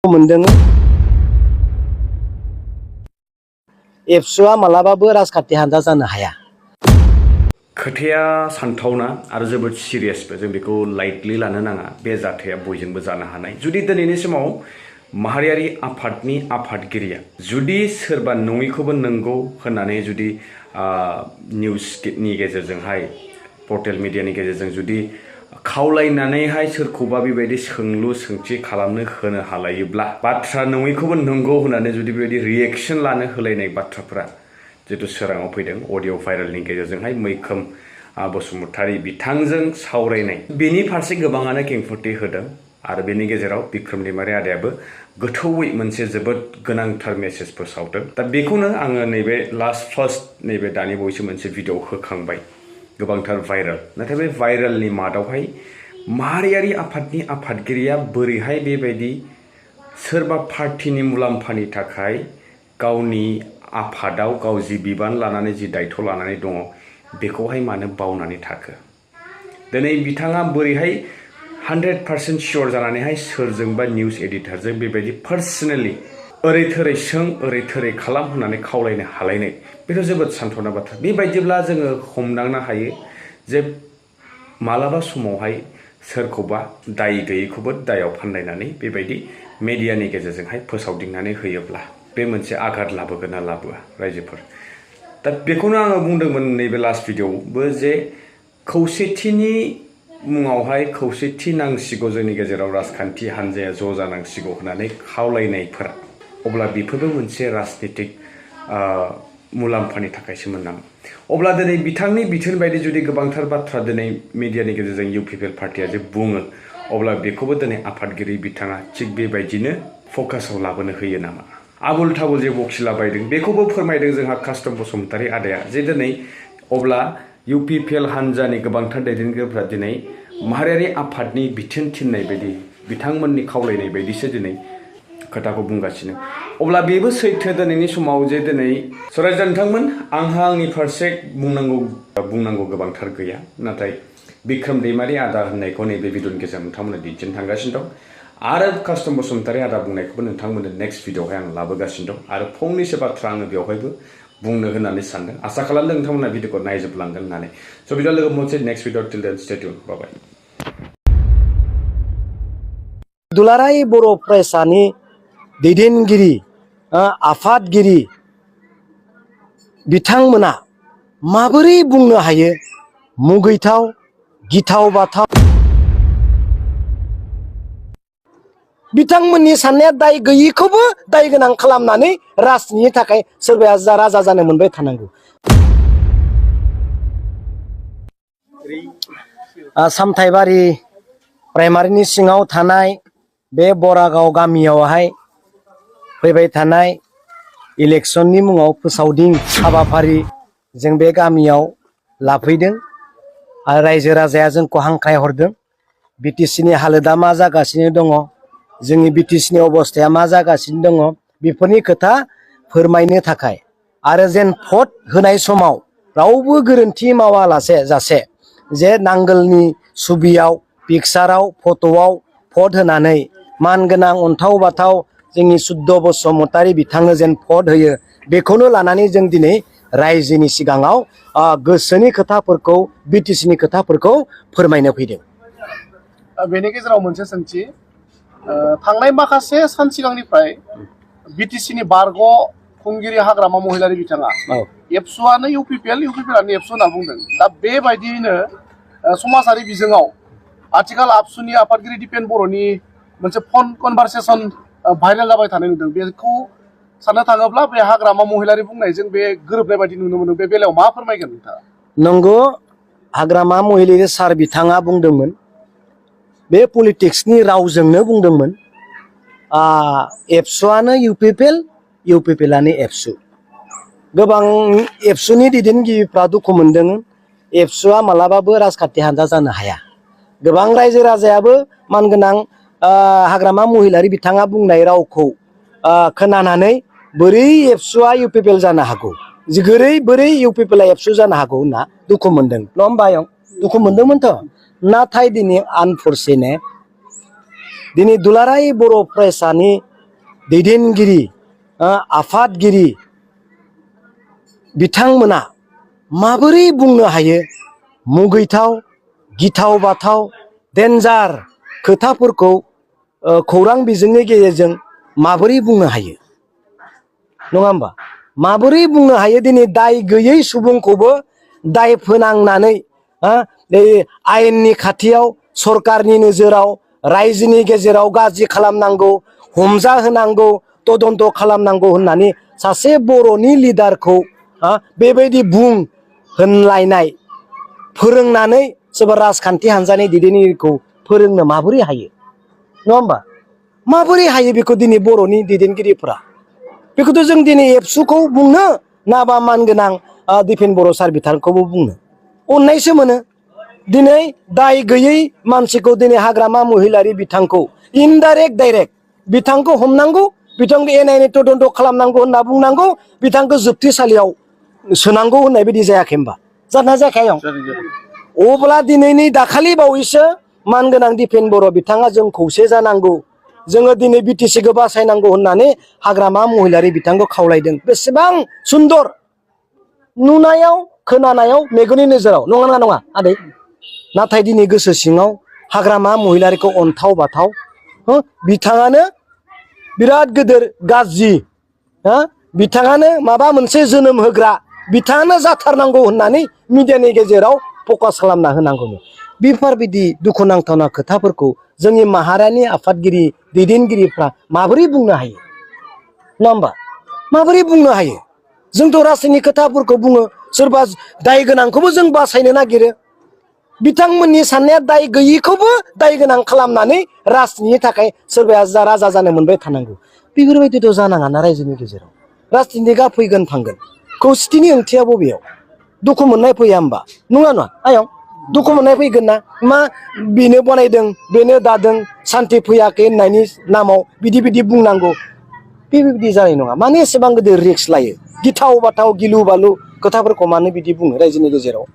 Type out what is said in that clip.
मोनदों एबसुआ मालाबाबो राजखान्थि हान्जा जानो हाया खोथाया सानथावना आरो जोबोद सिरियासबो जों बेखौ लाइटलि लानो नाङा बे जाथाया बयजोंबो जानो हानाय जुदि दिनैनि समाव माहारियारि आफादनि आफादगिरिया जुदि सोरबा नङैखौबो नंगौ होननानै जुदि निउसनि गेजेरजोंहाय पर्टेल मिडियानि गेजेरजों जुदि खावलायनानैहाय सोरखौबा बेबायदि सोंलु सोंथि खालामनो होनो हालायोब्ला बाथ्रा नङैखौबो नंगौ होननानै जुदि बेबायदि रिएक्शन लानो होलायनाय बाथ्राफोरा जितु सोराङाव फैदों अडिअ भाइरेलनि गेजेरजोंहाय मैखोम बसुमतारी बिथांजों सावरायनाय बेनि फारसे गोबाङानो खेंफोरथि होदों आरो बेनि गेजेराव बिक्रम दैमारी आदायाबो गोथौयै मोनसे जोबोद गोनांथार मेसेज फोसावदों दा बेखौनो आङो नैबे फार्स्ट नैबे दानि बावैसो मोनसे भिडिअ होखांबाय गोबांथार भाइरेल नाथाय बे भाइरेलनि मादावहाय माहारियारि आफादनि आफादगिरिया बोरैहाय बेबायदि सोरबा पार्टीनि मुलाम्फानि थाखाय गावनि आफादाव गाव जि बिबान लानानै जि दायथ' लानानै दङ बेखौहाय मानो बावनानै थाखो दिनै बिथाङा बोरैहाय 100% सियर जानानैहाय सोरजोंबा निउस एडिटरजों बेबायदि पार्सनेलि ओरै थोरै सों ओरै थोरै खालाम होननानै खावलायनो हालायनाय बेथ' जोबोद सानथावना बाथ्रा बेबायदिब्ला जोङो हमदांनो हायो जे मालाबा समावहाय सोरखौबा दाय गैयैखौबो दायाव फान्दायनानै बेबायदि मेडियानि गेजेरजोंहाय फोसावदिंनानै होयोब्ला बे मोनसे आघात लाबोगोन ना लाबोआ रायजोफोर दा बेखौनो आङो बुंदोंमोन नैबे लास्ट भिडिअ'बो जे खौसेथिनि मुङावहाय खौसेथि नांसिगौ जोंनि गेजेराव राजखान्थि हान्जाया ज' जानांसिगौ होननानै खावलायनायफोरा अब्ला बेफोरबो मोनसे राजनितिक मुलाम्फानि थाखायसो मोननां अब्ला दिनै बिथांनि बिथोन बायदि जुदि गोबांथार बाथ्रा दिनै मिडियानि गेजेरजों इउपिपिएल पार्टिया जे बुङो अब्ला बेखौबो दिनै आफादगिरि बिथाङा थिग बेबायदिनो फकासाव लाबोनो होयो नामा आबुल थाबुल जे बखिला बायदों बेखौबो फोरमायदों जोंहा कास्टम बसुमतारी आदाया जे दिनै अब्ला इउपिपिएल हान्जानि गोबांथार दैदेनगिरिफ्रा दिनै माहारियारि आफादनि बिथोन थिननाय बायदि बिथांमोननि खावलायनाय बायदिसो दिनै खोथाखौ बुंगासिनो अब्ला बेबो सैथो दिनैनि समाव जे दिनै सरायजा नोंथांमोन आंहा आंनि फारसे बुंनांगौ गोबांथार गैया नाथाय बिक्रम दैमारी आदा होननायखौ नैबे भिडिअनि गेजेरजों नोंथांमोना दिन्थिनो थांगासिनो दं आरो कास्टम बसुमतारी आदा बुंनायखौबो नोंथांमोननो नेक्स्ट भिडिअआवहाय आं लाबोगासिनो दं आरो फंनैसो बाथ्रा आङो बेवहायबो बुंनो होननानै सानदों आसा खालामदों नोंथांमोना भिडिअखौ नायजोबलांगोन होननानै स' भिडिअ लोगो मोनसे नेक्स्ट भिडिअ टिल देन स्टे टिउन बाय दुलाराय बर' फरायसानि दैदेनगिरि आफादगिरि बिथांमोना माबोरै बुंनो हायो मुगैथाव गिथाव बाथाव बिथांमोननि साननाया दाय गैयैखौबो दाय गोनां खालामनानै राजनिनि थाखाय सोरबाया राजा जानो मोनबाय थानांगौ सामथाइबारि प्राइमारिनि सिङाव थानाय बे बरागाव गामियावहाय फैबाय थानाय इलेक्सननि मुङाव फोसावदिं हाबाफारि जों बे गामियाव लाफैदों आरो रायजो राजाया जोंखौ हांख्राय हरदों बिटिसिनि हालोदा मा जागासिनो दङ जोंनि बिटिसिनि अबस्थाया मा जागासिनो दङ बेफोरनि खोथा फोरमायनो थाखाय आरो जेन भट होनाय समाव रावबो गोरोन्थि मावालासे जासे जे नांगोलनि सुबियाव पिक्साराव फट'आव भट होनानै मानगोनां अन्थाव बाथाव जोंनि सुद्ध बसुमतारी बिथांनो जेन भट होयो बेखौनो लानानै जों दिनै रायजोनि सिगाङाव गोसोनि खोथाफोरखौ बिटिसिनि खोथाफोरखौ फोरमायनो फैदों बेनि गेजेराव मोनसे सोंथि थांनाय माखासे सान सिगांनिफ्राय बिटिसिनि बारग' खुंगिरि हाग्रामा महिलारि बिथाङा एबसुआनो इउपिपिएलआनो एबसु होनना बुंदों दा बेबायदियैनो समाजारि बिजोङाव आथिखाल आबसुनि आफादगिरि दिपेनबर'नि मोनसे फन कनभारसेसन भाइरेल जाबाय थानाय नुदों बेखौ साननो थाङोब्ला बे हाग्रामा महिलारि बुंनायजों बे गोरोबनाय बायदि नुनो मोनो बे बेलायाव मा फोरमायगोन नोंथाङा नंगौ हाग्रामा महिलारि सार बिथाङा बुंदोंमोन बे पलिटिक्सनि रावजोंनो बुंदोंमोन एबसुआनो इउपिपिएलआनो एबसु गोबां एबसुनि दैदेनगिरिफ्रा दुखु मोनदों एबसुआ मालाबाबो राजखान्थि हान्जा जानो हाया गोबां रायजो राजायाबो मानगोनां हाग्रामा महिलारि बिथाङा बुंनाय रावखौ खोनानानै बोरै एबसुआ इउपिपिएल जानो हागौ बोरै इउपिपिएलआ एबसु जानो हागौ होनना दुखु मोनदों नङा होमबा आयं दुखु मोनदोंमोनथ' नाथाय दिनै आनफरचुनेट दिनै दुलाराय बर' फरायसानि दैदेनगिरि आफादगिरि बिथांमोना माबोरै बुंनो हायो मुगैथाव गिथाव बाथाव डेन्जार खोथाफोरखौ खौरां बिजोंनि गेजेरजों माबोरै बुंनो हायो नङा होमबा माबोरै बुंनो हायो दिनै दाय गैयै सुबुंखौबो दाय फोनांनानै आयेननि खाथियाव सरकारनि नोजोराव रायजोनि गेजेराव गाज्रि खालामनांगौ हमजा होनांगौ तदन्त खालामनांगौ होननानै सासे बर'नि लिडारखौ बेबायदि बुं होनलायनाय फोरोंनानै सोरबा राजखान्थि हान्जानि दैदेनगिरिखौ फोरोंनो माबोरै हायो नङा होमबा माबोरै हायो बेखौ दिनै बर'नि दैदेनगिरिफोरा बेखौथ' जों दिनै एबसुखौ बुंनो नाबा मानगोनां दिपेन बर' सार बिथांखौबो बुंनो अननायसो मोनो दिनै दाय गैयै मानसिखौ दिनै हाग्रामा महिलारि बिथांखौ इनडाइरेक्ट डाइरेक्ट बिथांखौ हमनांगौ बिथांखौ एनायनि तदन्त खालामनांगौ होनना बुंनांगौ बिथांखौ जोबथेसालियाव सोनांगौ होननाय बायदि जायाखै होनबा जादोंना जायाखै अब्ला दिनैनि दाखालि बावैसो मानगोनां दिपेन बर' बिथाङा जों खौसे जानांगौ जोङो दिनै बिटिसिखौ बासायनांगौ होननानै हाग्रामा महिलारि बिथांखौ खावलायदों बेसेबां सुन्दर नुनायाव खोनानायाव मेगननि नोजोराव नङा नङा आदै नाथाय दिनै गोसो सिङाव हाग्रामा महिलारिखौ अनथाव बाथाव बिथाङानो बिराद गिदिर गाज्रि बिथाङानो माबा मोनसे जोनोम होग्रा बिथाङानो जाथारनांगौ होननानै मिडियानि गेजेराव फकास खालामना होनांगौ बेफोरबायदि दुखुनांथावना खोथाफोरखौ जोंनि माहारियारि आफादगिरि दैदेनगिरिफ्रा माबोरै बुंनो हायो नङा होमबा माबोरै बुंनो हायो जोंथ' रासनि खोथाफोरखौ बुङो सोरबा दाय गोनांखौबो जों बासायनो नागिरो बिथांमोननि साननाया दाय गैयिखौबो दाय गोनां खालामनानै राजनिनि थाखाय सोरबाया राजा जानो मोनबाय थानांगौ बेफोरबायदिथ' जानाङा ना रायजोनि गेजेराव राजनितिकआ फैगोन थांगोन खौसेथिनि ओंथिया बबेयाव दुखु मोननाय फैया होमबा नङा आयं दुखु मोननाय फैगोन ना मा बेनो बनायदों बेनो दादों सान्थि फैयाखै होननायनि नामाव बिदि बुंनांगौ बेबायदि जानाय नङा मानो एसेबां गिदिर रिक्स लायो गिथाव बाथाव गिलु बालु खोथाफोरखौ मानो बिदि बुङो रायजोनि गेजेराव